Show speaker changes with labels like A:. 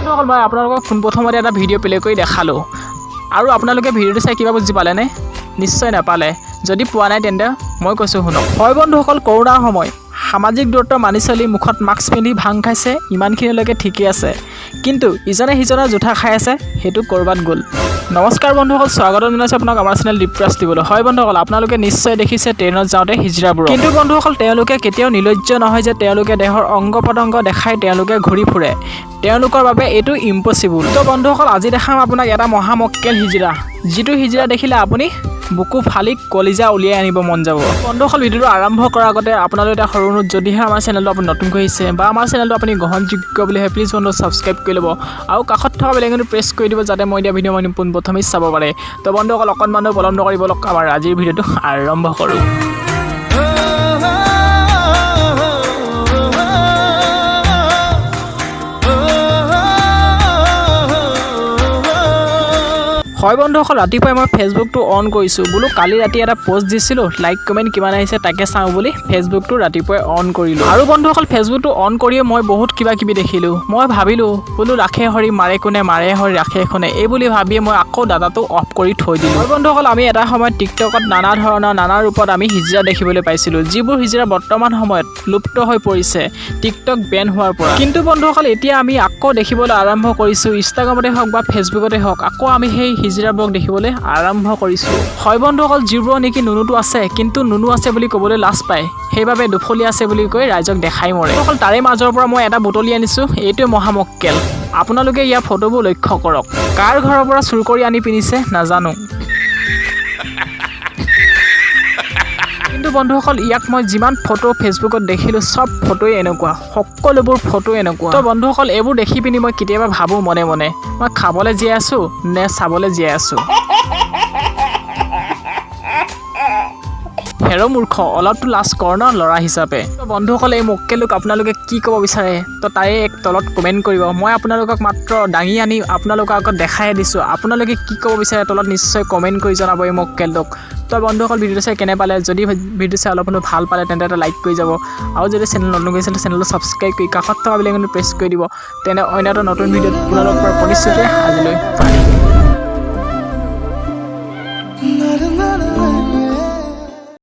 A: বন্ধুসকল, মই আপোনালোকক পোনপ্ৰথমতে এটা ভিডিঅ' প্লে কৰি দেখালোঁ আৰু আপোনালোকে ভিডিঅ'টো চাই কিবা বুজি পালেনে? নিশ্চয় নাপালে। যদি পোৱা নাই, তেন্তে মই কৈছোঁ, শুনক। হয় বন্ধুসকল, কৰোণাৰ সময়, সামাজিক দূৰত্ব মানি চলি মুখত মাস্ক পিন্ধি ভাং খাইছে, ইমানখিনিলৈকে ঠিকেই আছে। কিন্তু ইজনে সিজনৰ জুঠা খাই আছে, সেইটো ক'ৰবাত গ'ল। নমস্কাৰ বন্ধুসকল, স্বাগতম জনাইছোঁ আপোনাক আমাৰ চেনেল ডিপ্ৰাছ দিবলৈ। হয় বন্ধুসকল, আপোনালোকে নিশ্চয় দেখিছে ট্ৰেইনত যাওঁতে হিজৰাবোৰ। কিন্তু বন্ধুসকল, তেওঁলোকে কেতিয়াও নিৰ্লজ্জ নহয় যে তেওঁলোকে দেহৰ অংগ প্ৰত্যংগ দেখাই তেওঁলোকে ঘূৰি ফুৰে। তেওঁলোকৰ বাবে এইটো ইম্পচিবল। তো বন্ধুসকল, আজি দেখাম আপোনাক এটা মহামক্কেল হিজৰা, যিটো হিজৰা দেখিলে আপুনি বুকু ফালি কলিজা উলিয়াই আনিব মন যাব। বন্ধুসকল, ভিডিঅ'টো আৰম্ভ কৰাৰ আগতে আপোনালোক এটা সৰু অনুৰোধ, যদিহে আমাৰ চেনেলটো আপুনি নতুনকৈ আহিছে বা আমাৰ চেনেলটো আপুনি গ্ৰহণযোগ্য বুলি হয়, প্লিজ বন্ধু ছাবস্ক্ৰাইব কৰি ল'ব আৰু কাষত থকা বেল আইকনটো প্ৰেছ কৰি দিব, যাতে মই দিয়া ভিডিঅ' মই পোনপ্ৰথমেই চাব পাৰে। তো বন্ধুসকল, অকণমানো পলম নকৰিব, লওক আমাৰ আজিৰ ভিডিঅ'টো আৰম্ভ কৰোঁ। হয় বন্ধুসকল, ৰাতিপুৱাই মই ফেচবুকটো অন কৰিছোঁ। বোলো কালি ৰাতি এটা পষ্ট দিছিলোঁ, লাইক কমেণ্ট কিমান আহিছে তাকে চাওঁ বুলি ফেচবুকটো ৰাতিপুৱাই অন কৰিলোঁ। আৰু বন্ধুসকল, ফেচবুকটো অন কৰিয়ে মই বহুত কিবা কিবি দেখিলোঁ। মই ভাবিলোঁ, বোলো ৰাখে হৰি মাৰে কোনে, মাৰে হৰি ৰাখে কোনে, এই বুলি ভাবিয়ে মই আকৌ ডাটাটো অফ কৰি থৈ দিলোঁ। হয় বন্ধুসকল, আমি এটা সময়ত টিকটকত নানা ধৰণৰ নানা ৰূপত আমি হিজৰা দেখিবলৈ পাইছিলোঁ, যিবোৰ হিজৰা বৰ্তমান সময়ত লুপ্ত হৈ পৰিছে টিকটক বেন হোৱাৰ পৰা। কিন্তু বন্ধুসকল, এতিয়া আমি আকৌ দেখিবলৈ আৰম্ভ কৰিছোঁ, ইনষ্টাগ্ৰামতে হওক বা ফেচবুকতে হওক, আকৌ আমি সেই হিজৰাবোৰক দেখিবলৈ আৰম্ভ কৰিছোঁ। হয় বন্ধুসকল, যিবোৰ নেকি নুনুটো আছে, কিন্তু নুনু আছে বুলি ক'বলৈ লাজ পায়, সেইবাবে দুফলীয়া আছে বুলি কৈ ৰাইজক দেখাই মৰে। অকল তাৰে মাজৰ পৰা মই এটা বুটলি আনিছোঁ, এইটোৱে মহামক্কেল। আপোনালোকে ইয়াৰ ফটোবোৰ লক্ষ্য কৰক। কাৰ ঘৰৰ পৰা চুৰ কৰি আনি পিন্ধিছে নাজানো, কিন্তু বন্ধুসকল, ইয়াক মই যিমান ফটো ফেচবুকত দেখিলোঁ, চব ফটোৱে এনেকুৱা, সকলোবোৰ ফটো এনেকুৱা। তো বন্ধুসকল, এইবোৰ দেখি পিনি মই কেতিয়াবা ভাবোঁ মনে মনে, মই খাবলৈ জীয়াই আছোঁ নে চাবলৈ জীয়াই আছোঁ? হেৰ মূৰ্খ, অলপতো লাজ কৰ ন ল'ৰা হিচাপে। তো বন্ধুসকল, এই মক্কেলটোক আপোনালোকে কি ক'ব বিচাৰে, তো তাৰে এক তলত কমেণ্ট কৰিব। মই আপোনালোকক মাত্ৰ দাঙি আনি আপোনালোকৰ আগত দেখাই দিছোঁ। আপোনালোকে কি ক'ব বিচাৰে, তলত নিশ্চয় কমেণ্ট কৰি জনাব এই মক্কেলটোক। তো বন্ধুসকল, ভিডিঅ'টো চাই কেনে পালে? যদি ভিডিঅ'টো চাই অলপ হ'লেও ভাল পালে, তেন্তে এটা লাইক কৰি যাব আৰু যদি চেনেল নতুন কৰিছে, চেনেলটো ছাবস্ক্ৰাইব কৰি কাষত থকা বেল আইকনটো প্ৰেছ কৰি দিব। তেনে অন্য এটা নতুন ভিডিঅ'ত পুনৰ লগ পোৱাৰ প্ৰতিশ্ৰুতিৰে আজিলৈ বাই।
B: Na na na.